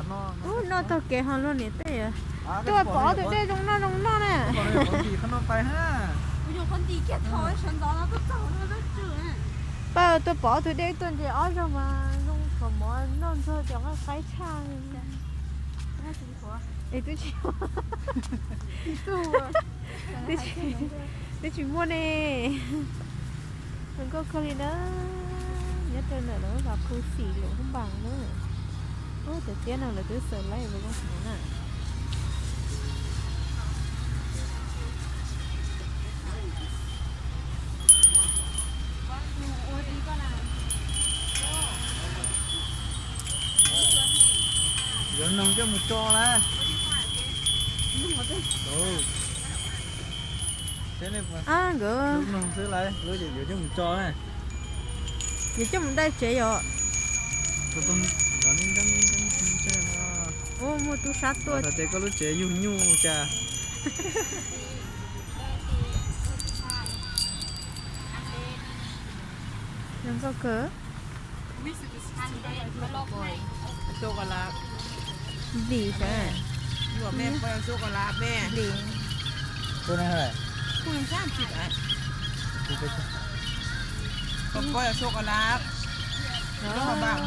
Ub, noj taug kev ho luag niam tej. Tuaj pom ob tug dej zoo noj zoo noj na. Pab tuaj pom ob tug dej tuaj ntses ob zaug mas zoo kho mov noj ntxuag cov nqaij qaib tshaj. Es twb tsis, twb tsis muaj ne. Zoo nkauj kawg li na. Nyob rau ntawm lawv Vam Phu Xim Lus Npam na. Ub, cov tiab no lawv twb xaws laib ua zoo heev na. Yuav noog coj mus tso lawm. Ab, nkawd yuav coj mus tso na. Yuav coj mus dai tsev yom. Ub, muaj tub sab tuaj. Thaum tias koj lub tsev yug nyuj cas. Zoo nkauj kawg. Vim sas, vim, Koj pom sô cô la, lub hoo bam